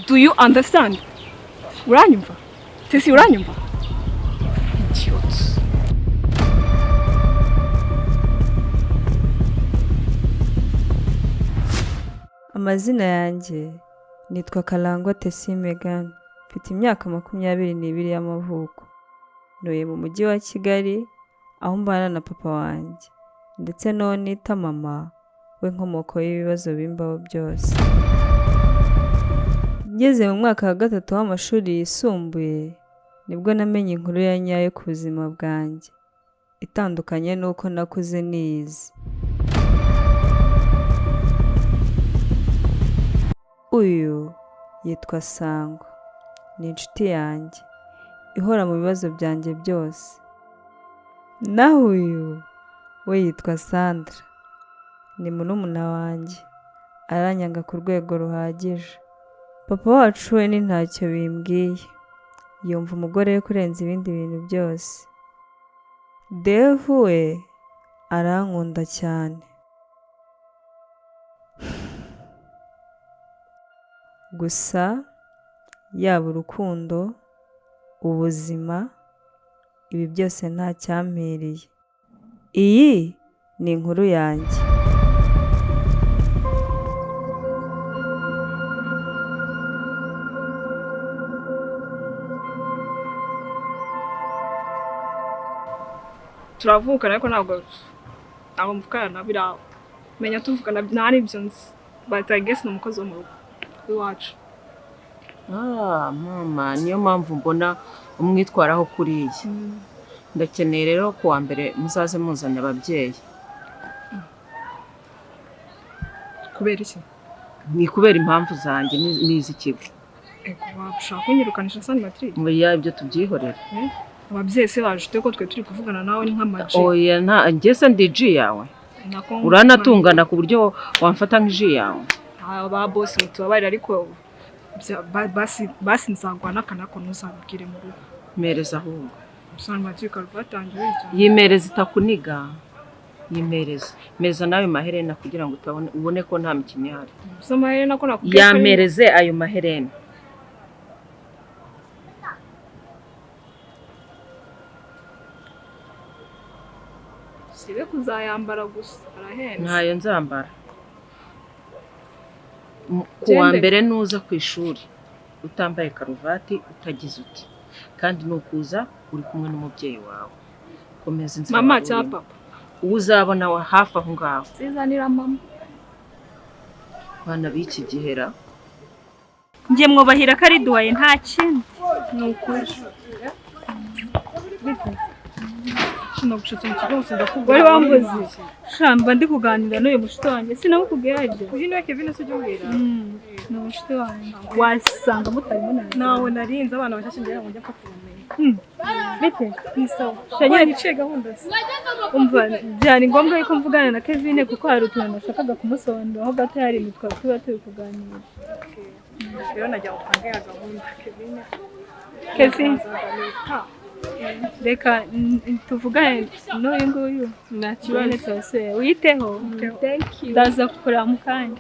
Do you understand? Uranyumva? Tesi, uranyumva? Idiot. Amazina yanjye nitwa Karangwa Tesi Meghan, mfite imyaka 22 y'amavuko. Ntuye mu mujyi wa Kigali aho mbana na papa wanjye ndetse n'uwo nita mama we, nkomoko y'ibibazo bimbaho byose. Ngeze mu mwaka wa gatatu w'amashuri yisumbuye nibwo namenye inkuru ya nyayo ku buzima bwanjye, itandukanye n'uko nakuze niyizi. Uyu yitwa Sangwa, ni inshuti yanjye ihora mu bibazo byanjye byose. Naho uyu we yitwa Sandra, ni murumuna wanjye, aranyanga ku rwego ruhagije. Papa wacu we ni ntacyo bimbwiye, yumva umugore we kurenza ibindi bintu byose. Devu we arankunda cyane. Gusa yaba urukundo, ubuzima, ibi byose nta cyampiriye. Iyi ni inkuru yanjye. Turavukana ariko ntabwo mvukana na biriya. Menya tuvukana nta n'ibyo nzi. But I guess ni umukozi wo mu rugo iwacu. Ah, mama, niyo mpamvu mbona umwitwaraho kuriya. Ndakeneye rero ku wa mbere muzaze muzanye ababyeyi. Kubera iki? Ni kubera impamvu zanjye n'iz'ikigo. Ego, washaka kunyirukanisha Sani Matrick? Oya, ibyo tubyihorere. Ababyeyi se baje ute ko twe turi kuvugana nawe ni nk'amaji? Oya, nta njye se ndi G yawe. Uranatungana ku buryo wamfata nk'G yawe. Ba boss mutubabarira ariko basi nzagwa n'akanako ntuzabibwire mu rugo. Mereza ahubwo. Sani Matrick karuvati yanjye. Yimereza itakuniga. Yimereza. Mereza nawe maherena kugira ngo utabone ubone ko nta mikino ihari. Gusa amaherena ko nakubwiye. Yamereze ayo maherena. Sibe kuzayambara gusa arahenze. Ntayo nzambara. Ku wa mbere nuza ku ishuri utambaye karuvati utagize uti, kandi nukuza uri kumwe n'umubyeyi wawe. Komeza inzira. Mama cyangwa papa. Uzabona wa hafi aho ngaho. Sizanira mama. Bana b'iki gihera. Ngiye mwubahira ko ari duwaye nta kindi. Nukuri. Wari wambuze. Shamba ndi kuganira n'uyu mushuti wanjye sinamukubwiye harya. Uyu niwe Kevin se ujya umbwira? Ni umushuti wanjye. Wasanga mutari munani. Nawe narinze abana bashyashya ngira ngo njye mpfa kubamenya. Bite? Ni sawa. Shanyine niciye gahunda se. Umva byari ngombwa yuko mvugana na Kevin kuko hari utuntu nashakaga kumusobanurira aho gato hari imitwa tuba turi kuganira. Rero najya upange ya gahunda Kevin. Kevin. Reka tuvugane n'uyu nguyu. Nta kibazo. Twese witeho. Thank you. Ndaza kukureba mu kanya.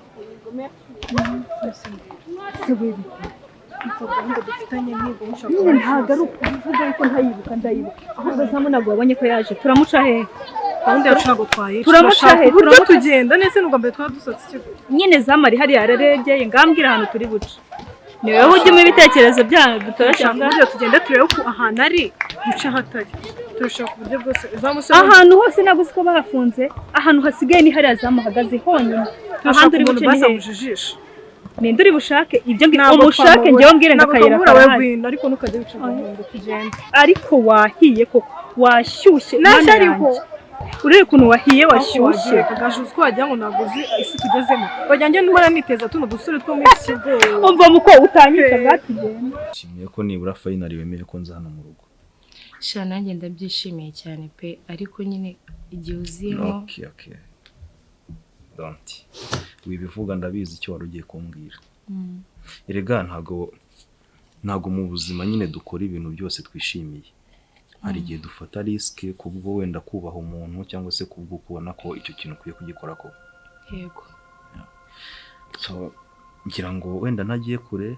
Nyine ntabwo ari ukuvuga yuko ntayibuka, ndayibuka. Ahubwo Zamu ntabwo wabonye ko yaje. Turamuca hehe? Gahunda yacu ntabwo twayica. Turamuca hehe? Uburyo tugenda nese n'ubwa mbere twaba dusohotse ikigo. Nyine Zamu ari hariya araregeye, ngambwira ahantu turi buce. Ni wowe ujya umpa ibitekerezo byanyu dutorashye. Uburyo tugenda turebe ko ahantu ari duce ahatari. Turashaka uburyo bwose Zamu se ahantu hose ntabwo uzi ko bahafunze, ahantu hasigaye ni hariya Zamu ahagaze honyine. Ahandi uri buce ni hehe? Ninde uri bushake ibyo ngibyo umushake njyewe mbwire ngo akayira karahari. Ariko ntukajya wica gahunda tugende. Ariko wahiye koko washyushye. Ntacyo ariho. Urebe ukuntu wahiye washyushye. Kagaju uzi ko wagira ngo ntabwo uzi isi tugezemo. Wagira ngo ndimo niteza tuno dusore two muri iki kigo. Umva muko utanyica bwatugenda. Nshimiye ko nibura finally wemeye ko nza hano mu rugo. Sha nanjye ndabyishimiye cyane pe, ariko nyine igihe uziyemo. Okay okay. Don't. Wibivuga ndabizi icyo wari ugiye kumbwira. Erega ntago mu buzima nyine dukora ibintu byose twishimiye. Hari igihe dufata risk kubwo wenda kubaha umuntu cyangwa se kubwo kubona ko icyo kintu ukwiye kugikora ko. Yego. So ngira ngo wenda ntagiye kure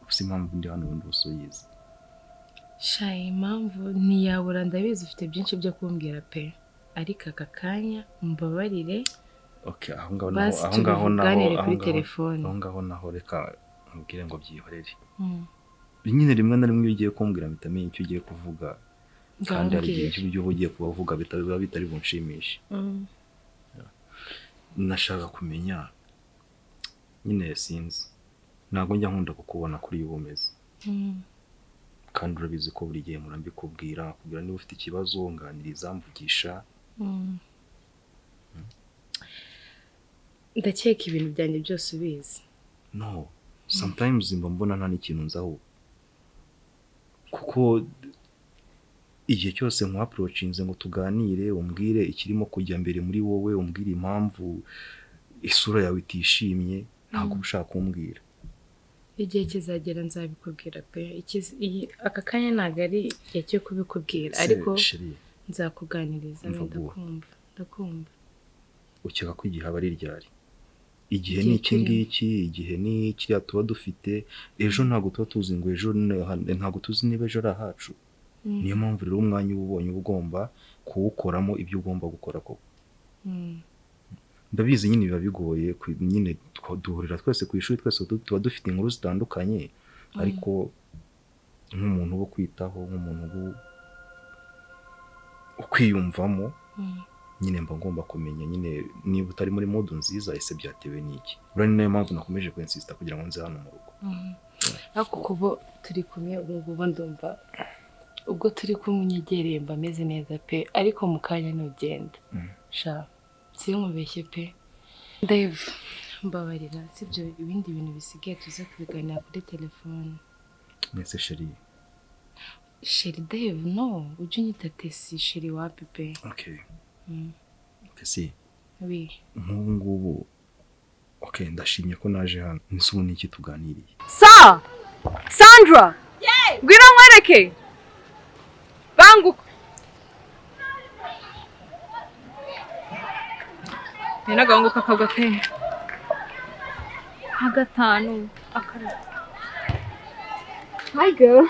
Gusa impamvu ndi hano ubundi bose uyizi. Sha, impamvu ntiyabura, ndabizi ufite byinshi byo kumbwira pe, ariko aka kanya mbabarire. Okay, aho ngaho naho, Basi aho ngaho naho, tubivuganire aho kuri ngaho, telefone. aho ngaho naho reka nkubwire ngo byihorere. Nyine rimwe na rimwe iyo ugiye kumbwira mpita menya icyo ugiye kuvuga, kandi hari igihe Ngambwira. ibyo uba ugiye kubavuga biba bitari bunshimishe. Nashaka kumenya nyine, sinzi, ntabwo njya nkunda kukubona kuri ubu umeze, kandi urabizi ko buri gihe mpora mbikubwira, kubwira niba ufite ikibazo nganiriza, mvugisha. Ndakeka ibintu byanjye byose ubizi. No, sometimes mba mbona nta n'ikintu nzaho, kuko igihe cyose nkwapproachinze ngo tuganire, umbwire ikirimo kujya mbere muri wowe, umbwire impamvu isura yawe itishimye, ntabwo uba ushaka kumbwira. Igihe kizagera nzabikubwira pe. Aka kanya ntabwo ari igihe cyo kubikubwira, Se, ariko chérie, nzakuganiriza. Umva Wenda guha. Ndakumva, ndakumva. Ukeka ko igihe aba ari ryari? Igihe Igihe ni iki turimo. ngiki, igihe ni kiriya tuba dufite ejo, ntabwo tuba tuzi ngo ejo ntabwo tuzi niba ejo ari ahacu. Niyo mpamvu rero umwanya uba ubonye uba ugomba kuwukoramo ibyo ugomba gukora koko. Ndabizi nyine biba bigoye, nyine duhurira twese ku ishuri, twese tuba dufite inkuru zitandukanye, ariko nk'umuntu wo kwitaho, nk'umuntu ukwiyumvamo, nyine mba ngomba kumenya nyine niba utari muri mood nziza, ese byatewe n'iki? Uriya ni nayo mpamvu nakomeje kwinsista kugira ngo nze hano mu rugo. Ariko kuba turi kumwe ubu ngubu, ndumva ubwo turi kumwe unyegereye mba meze neza pe, ariko mu kanya nugenda, sha, sinkubeshye pe Dave, mbabarira, sibyo? Ibindi bintu bisigaye tuze kubiganira kuri telefone. Mwese chérie. Chérie Dave, no, ujye unyita Tesi. Chérie wapi pe. Okay. Tesi. Oui. Nk'ubu ngubu, okay, ndashimye ko naje hano. Ese ubu ni iki tuganiriye? Sa Sandra, ngwino nkwereke, banguka. Ni n'agahungu k'akabwa pe, nka gatanu akarara. Hi girl.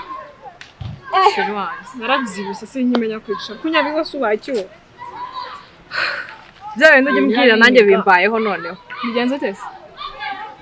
Chérie wanjye. Narabyibushye sinkimenya kwicara. Kunyabiza se ubaye icyuho? Bya bindi ujya umbwira nanjye bimbayeho noneho. Bigenze ute se?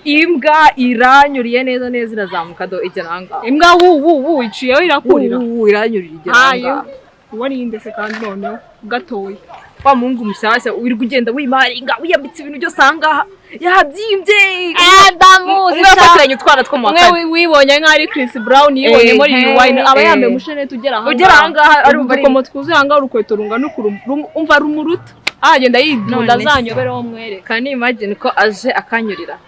Imbwa iranyuriye neza neza, irazamuka do igera ahangaha. Imbwa wu wu wu iciyeho irakurira. Ubu iranyurira igera Hayo. ahangaha. Uwo ni inde se kandi noneho gatoya? Wa muhungu mushyashya wirirwa ugenda wimaringa, wiyambitse ibintu byose ahangaha, yabyimbye. Ndamuzi. Umwe yafatiranye utwana two mu wa Umwe kane. wibonye nk'aho ari Chris Brown, yibonye muri Eh, wine, aba eh. yambaye umusheneti ugera ahangaha. Ugera ahangaha, arumva ari udukomo twuzuye ahangaha, urukweto rungana ukuru, umva rumuruta, agenda yidunda. None se. Azanyobereho mwereke. Can you imagine ko aje akanyurira?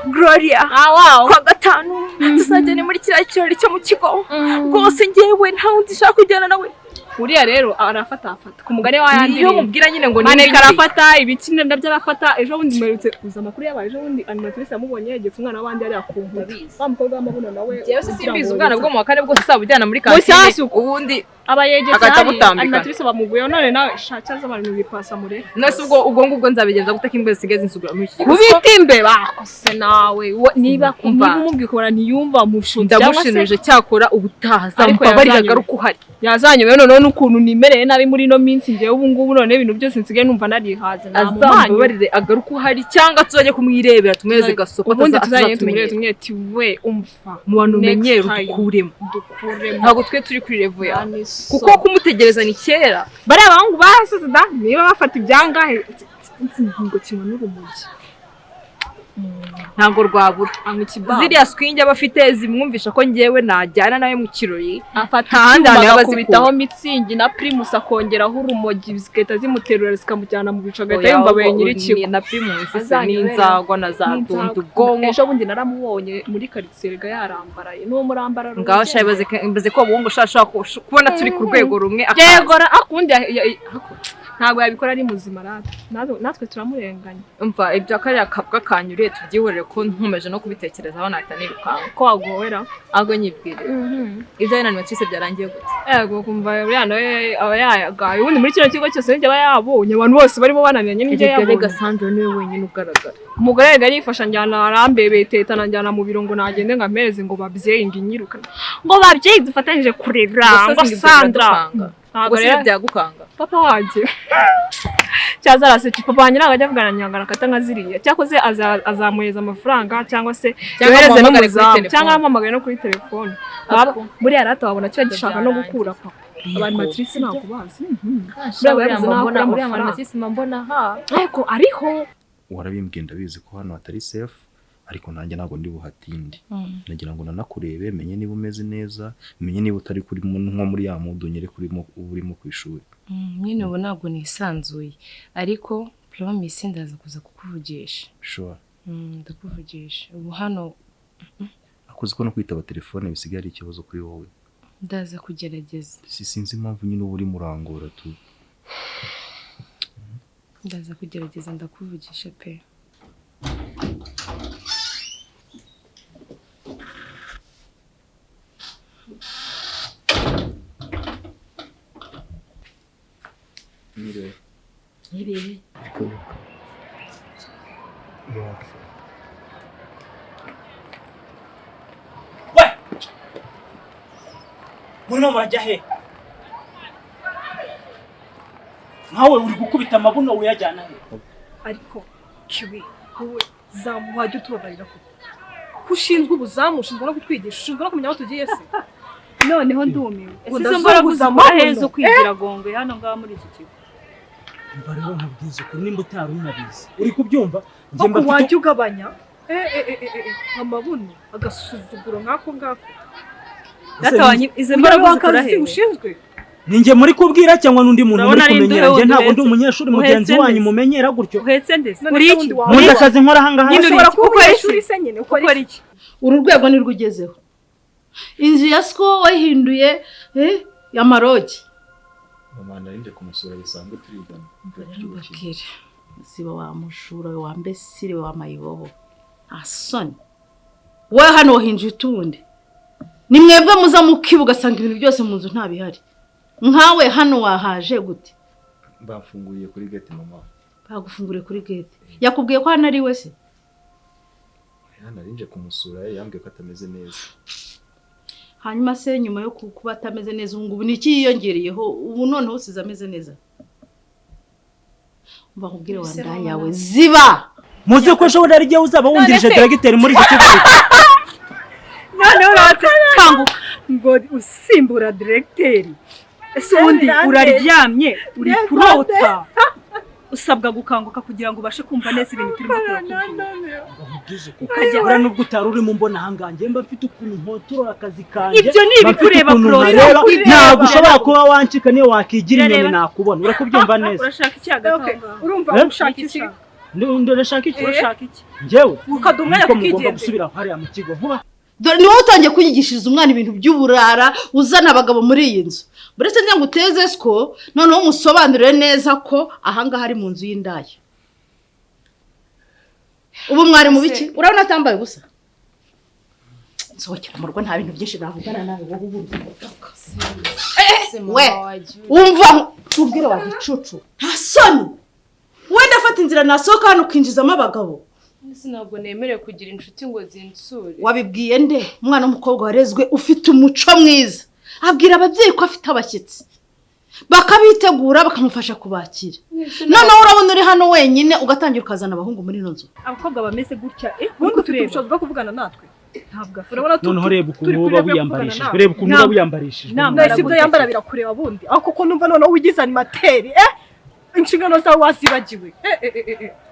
Gloria, Ah wow. kwa gatanu tuzajyane muri kiriya kirori cyo mu kigo. Rwose njyewe nta wundi ushaka kujyana nawe. Uriya rero arafata afata ku mugani wa yandi. Iyo mubwira nyine ngo maneka ni arafata ibiki nabyo arafata. Ejo bundi mperutse kuza amakuru yabaye ejo bundi, animatrice yamubonye yegetse umwana w'abandi hariya ku nkuta. Ndabizi. Wa mukobwa w'amabuno nawe. Njyewe se ugira simbizi ngo ubwana bwo mu wa kane bwose usaba ujyana muri kantine Mushyashya uko. ubundi Aba yegetse agahita hariya amutambika. animatrice bamuguyeho none nawe shaka abantu bipasa mure. None ubwo ubwo ngubwo nzabigenza gute ko imbwa zisigaye zinsugura muri iki gihe? Kubita imbeba kose nawe niba Umva. niba umubwiye ukabona ntiyumva mushuti cyangwa se Ndamushinuje, cyakora ubutaha Ariko zambabarira yazanywe. agaruka uhari. Yazanywe noneho n'ukuntu nimereye nabi muri ino minsi, njyewe ubu ngubu none ibintu byose nsigaye numva narihaze namumanyu. Azambabarire agaruka uhari cyangwa tuzajye kumwirebera tumweze gasopo. Ubundi tuzajye tumurebe Atazatumenyera. tumwe ati we umva, Mu bantu next umenyera time udukuremo. Dukuremo. Ntabwo twe turi kuri level yawe, Nta kuko kumutegereza ni kera. Bariya bahungu barasize da, niba bafata ibyangahe ngo kinywa n'urumogi. Ntabwo rwabura. Anywa ikibaba. Ziriya swingi aba afite zimwumvisha ko njyewe najyana nawe mu kirori, Afata nta handi icyuma hantu yaba agakubitaho azikura. mitsingi na primus, akongeraho urumogi, zigahita zimuterura zikamujyana mu bicu, agahita Oya, yumva ahubwo abaye nyir'ikigo. na primus se Azanyobera. n'inzagwa na za dunda N'inzagwa. ubwonko. Ejo bundi naramubonye muri karitsiye rega yarambaraye n'uwo murambara. Ngaho sha, ibaze ko uwo muhungu ushobora kubona turi ku rwego rumwe akaza. Yego akundi Ntabwo yabikora ari muzima rata. Natwe turamurenganya. Umva ibyo kariya kabwa kanyuriye tubyihorere ko nkomeje no kubitekerezaho nahita nirukanka. Ko wagowera? Ahubwo nyibwire. Ibyo na animatrice byarangiye gute? Yego kumva uriya nawe aba yayagaye. Ubundi muri kino kigo cyose nijye aba yabonye abantu bose barimo banamenye nijye Erega yabonye. rega Sandra niwe wenyine ugaragara. Umugore yari yifasha njyana arambebeteta njyana mu biro ngo nagende ngo ampereze ngo babyeyi ngo inyirukane. Ngo babyeyi dufatanyije kurera ngo Sandra. Ntabwo rero byagukanga. Papa wanjye. Cyaza araseka papa wanjye ntabwo ajya avugana nyangara akata nka ziriya. Cyakoze azamuhereza amafaranga cyangwa se yohereze n'umuzamu cyangwa amuhamagare no kuri telefone. Buriya rata wabona cyo gishaka no gukura papa. Abantu matrice ntabwo bazi. Uriya matrice mbona ha. Ariko ariho. Warabimbwiye ndabizi ko hano hatari safe ariko nanjye ntabwo ndi buhatinde. Nagira ngo nanakurebe menye niba umeze neza, menye niba utari kuri nko muri ya mudu nyere kurimo urimo ku ishuri. Nyine ubu ntabwo nisanzuye ariko promise ndaza kuza kukuvugisha. Sure. Ndakuvugisha. Ubu hano akoze ko no kwitaba telefone bisigaye ari ikibazo kuri wowe. Ndaza kugerageza. Sinzi impamvu nyine uba uri murangora tu. Ndaza kugerageza ndakuvugisha pe. Niriwe. Niriwe. We! Murimo murajya he? Nkawe uri gukubita amabuno uyajyana he? Ariko kiwi wowe zamu wajya utubabarira koko. Ushinzwe ubuzamu, ushinzwe no kutwigisha, ushinzwe no kumenya aho tugiye se. Noneho ndumiwe. Ese izo mbaraga uzamura heza kwigira gongwe hano ngaha muri iki kigo. Umva rero nkubwize ukuri nimba utari unabizi. Uri kubyumva? Njye mba wajya ugabanya amabuno agasuzuguro nkako ngako. Data izo mbaraga uzikura he? Ushinzwe? Ninjye muri kubwira cyangwa n'undi muntu muri kumenyera? Njye ntabwo ndi umunyeshuri mugenzi wanyu mumenyera gutyo. Uhetse ndese. Uri iki? Muri akazi nkora aha ngaha. Ushobora kuba umunyeshuri se nyine ukora iki? Uru rwego ni rwugezeho. Inzu ya sko wayihinduye y'amarogi. Mama narinde kumusura bisanzwe turigana. Mbabwire siba wa mushura wa mbesire wa mayibobo. Asoni. Wowe hano wahinduye utundi. Ni mwebwe muza mukibuga ugasanga ibintu byose mu nzu nta bihari. Nkawe hano wahaje gute? Bafunguriye kuri gate mama. Bagufunguriye kuri gate. Yakubwiye ko hano ari we se? Hano narinje kumusura yambwiye ko atameze neza. Hanyuma se nyuma yo kuba atameze neza ubu ngubu niki yiyongereyeho ubu noneho usize ameze neza? Umva nkubwire wa nda yawe ziba. Muzi ko ejo bundi ari igihe uzaba wungirije directeur muri iki kigo. Noneho uratse kanguka ngo usimbura directeur. Ese ubundi uraryamye uri kurota usabwa gukanguka kugira ngo ubashe kumva neza ibintu turimo turakubwira. Ukajya nubwo utari urimo mbona ahangange mba mfite ukuntu nkotorora akazi kanjye. Ibyo ni ibikureba prose. Ntabwo ushobora kuba wancika niyo wakigira inyoni nakubona. Urakubyumva neza. Urashaka iki hagati? Urumva ushaka iki? Ndashaka iki? Urashaka iki? Njyewe ukaduha umwanya tukigendera. Gusubira hariya mu kigo vuba. Dore ni wowe utangiye kunyigishiriza umwana ibintu by'uburara uzana abagabo muri iyi nzu. Buretse njya ngo uteze sko noneho umusobanurire neza ko ahangaha ari mu nzu y'indaya. Ubu mwari mu biki? Urabona atambaye ubusa? Nsohokera mu rugo nta bintu byinshi navugana nawe wowe ubu. We umva tubwire wa gicucu. Nta soni. Wenda afata inzira nasohoka hano ukinjizamo abagabo. Ntabwo nemerewe kugira inshuti ngo zinsure. Wabibwiye nde? Umwana w'umukobwa warezwe ufite umuco mwiza abwira ababyeyi ko afite abashyitsi bakabitegura bakamufasha kubakira. Noneho urabona uri hano wenyine ugatangira ukazana abahungu muri ino nzu. Abakobwa bameze gutya ubundi ufite ubushobozi bwo kuvugana natwe. Ntabwo urabona noneho reba ukuntu uba wiyambarishije. Reba ukuntu uba wiyambarishije. None ibyo yambara birakureba bundi. Aho kuko numva noneho wigize animateri inshingano zawe wazibagiwe.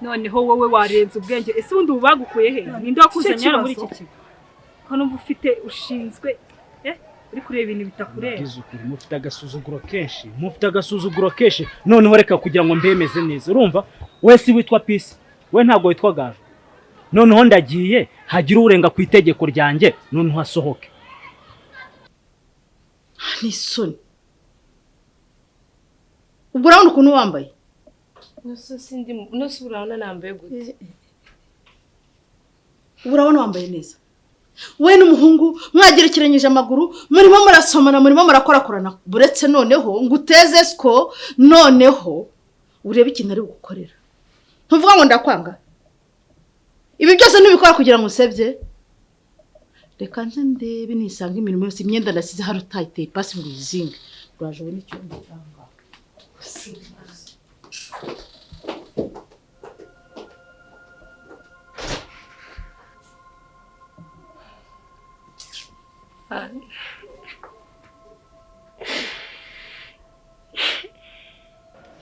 Noneho wowe warenze ubwenge. Ese ubundi ubu bagukuye he? Ninde wakuzanye hano muri iki kigo? Ko numva ufite ushinzwe uri kureba ibintu bitakureba. Mufite agasuzuguro kenshi, mufite agasuzuguro kenshi. Noneho reka kugira ngo mbemeze neza. Urumva? We si witwa Peace, we ntabwo witwa Gaju. Noneho ndagiye hagira urenga ku itegeko ryanjye noneho asohoke. Ni soni. Ubwo urabona ukuntu wambaye? Nose sindi, nose urabona nambaye gute? Urabona wambaye neza. We n'umuhungu mwagerekeranyije amaguru, murimo murasomana, murimo murakorakorana. Buretse noneho nguteze sko, noneho urebe ikintu ari gukorera. Ntuvuga ngo ndakwanga. Ibi byose ntubikora kugira ngo usebye. Reka nze ndebe nisanga imirimo yose imyenda nasize hari utayiteye pasi ngo uyizinge. Uraje ubone icyumba cyangwa.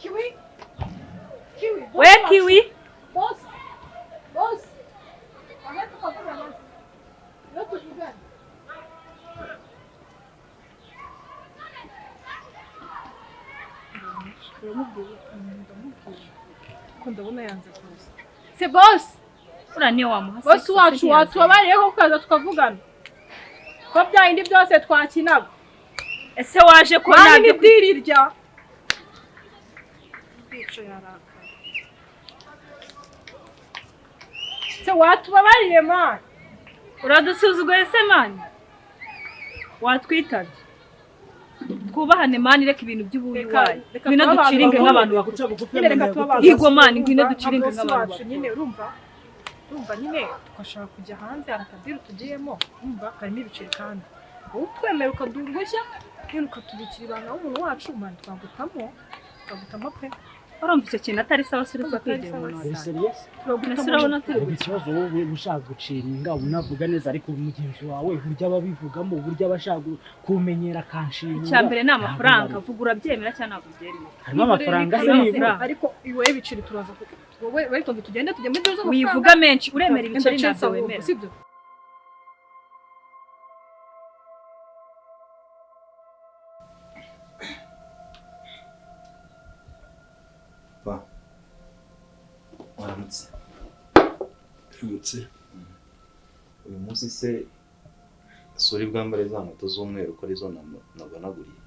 Kiwi? Kiwi. We Kiwi? Boss. Boss. Se boss. Ura niyo wamuha. Boss wacu watubabariye ko kaza tukavugana. Ko byindi byose twakinaga. Ese waje ko nabyo dirirya. Se watubabariye man. Uradusuzuguye se man? Watwitabye. Twubahane man, reka ibintu by'ubuyuwayi. Ngwino duciringe nk'abantu bakuca bugufi. Yego man, ngwino duciringe nk'abantu. Nyine urumva? Urumva nyine tukashaka kujya hanze arakadiri tugiyemo, urumva karimo ibiceri kandi. Wowe utwemera ukaduha uruhushya, nyine ukatubikira ibanga w'umuntu wacu, man twagutamo, twagutamo pe. Urumva icyo kintu atari sawa se uretse kwigira umuntu wawe. Urabona ikibazo wowe ushaka guciringa unavuga neza ariko mugenzi wawe uburyo ababivugamo uburyo abashaka kumenyera akanshinga. Icya mbere ni amafaranga, vuga urabyemera cyangwa ntabwo ubyemera. Harimo amafaranga se nibura. Ariko iwe ibiceri turaza wowe wari tugende tujye muri byo. Wivuga menshi uremera ibiceri ntabwo wemera. Sibyo? Pa. Waramutse. Uramutse. Uyu munsi se suri bwambare za moto z'umweru ko arizo nagonaguriye.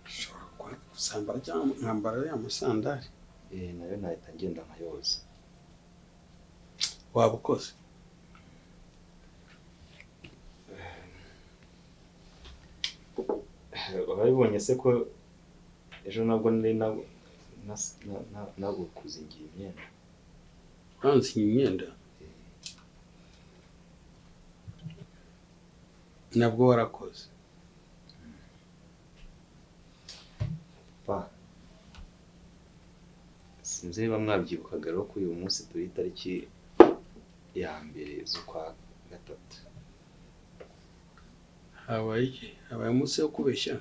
Ushobora kusambara cyangwa nkambara ya musandari. Nayo nahita ngenda nkayoza. Waba ukoze. Wabibonye se ko ejo nabwo nari nagukuzingiye imyenda. Uransinya imyenda? Nabwo warakoze. Pa. Sinzi niba mwabyibukaga rero ko uyu munsi turi itariki ya 1 z'ukwa 3. Habaye iki? Habaye umunsi wo kubeshya?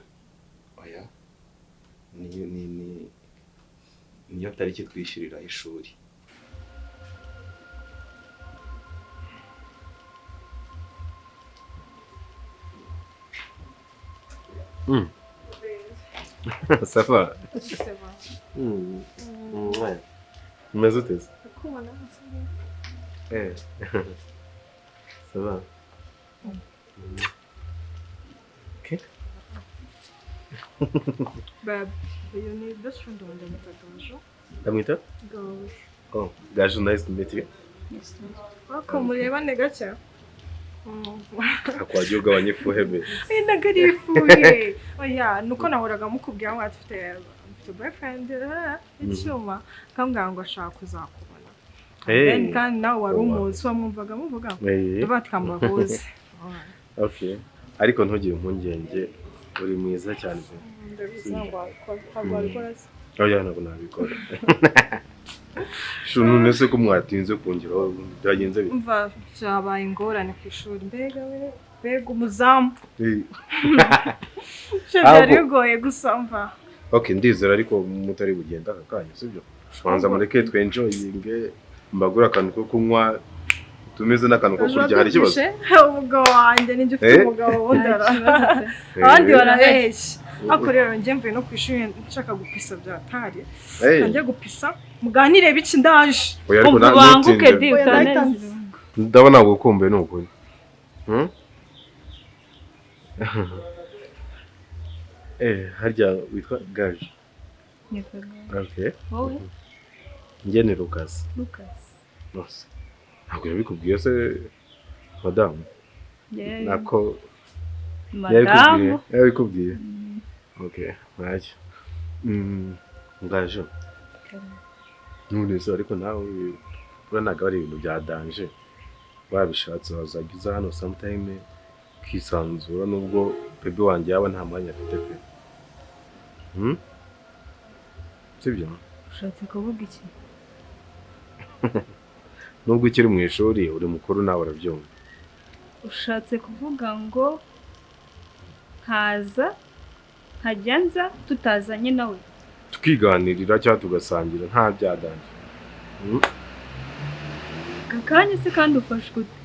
Oya. Ni niyo tariki twishyurira ishuri. Ça va? Ouais. Mais ute? Eh. Ça va? Okay. Babe, uyu ni best friend wanjye amwita Gaju. Amwita? Gaju. Oh, Gaju, nice to meet you. Nice to meet you. Ako murebane gake. Akwagiye ugabanya ifuhe be. Ntabwo ari ifuhe. Oya, nuko nahoraga mukubwira ngo afite boyfriend icyuma, akambwira ngo ashaka kuzakubona. Then kandi nawe wari umuzi wamwumvaga muvuga. Ndavuga ati kambahuze. Okay. Ariko ntugire impungenge, uri mwiza cyane pe. Ndabizi ntabwo wabikora se. Oya, ntabwo nabikora. None se ko mwatinze kongeraho byagenze bite? Umva byabaye ingorane ku ishuri, mbega we, mbega umuzamu. Byari bigoye gusa mva. Okay, ndizera ariko mutari bugenda aka kanya, sibyo? Banza mureke twenjoyinge, mbagura akantu ko kunywa, tumeze n'akantu ko kurya, hari ikibazo? Umugabo wanjye ninjye ufite umugabo wundara. Abandi barabeshya. Ariko rero njye mvuye no ku ishuri nshaka gupisa byatari. Njye gupisa muganire biki ndaje. Ubanguke di utaneze. Ndabona gukumbuye nukuri. Harya witwa Gaje? Nitwa Gaje. Okay. Wowe? Njye ni Lucas. Lucas. Nose. Ntabwo yabikubwiye se madamu? Yeah. Nako Madamu. Yabikubwiye. Okay, ntacyo. Ngaje. None se ariko nawe buriya ntabwo ari ibintu bya danger. Wabishatse wazajya uza hano sometime ukisanzura nubwo bebe wanjye yaba nta mwanya afite pe. Sibyo? Ushatse kuvuga iki? Nubwo ukiri mu ishuri uri mukuru nawe urabyumva. Ushatse kuvuga ngo nkaza nkajya nza tutazanye nawe? Tukiganirira cyangwa tugasangira nta bya danger. Aka kanya se kandi ufashwe ute?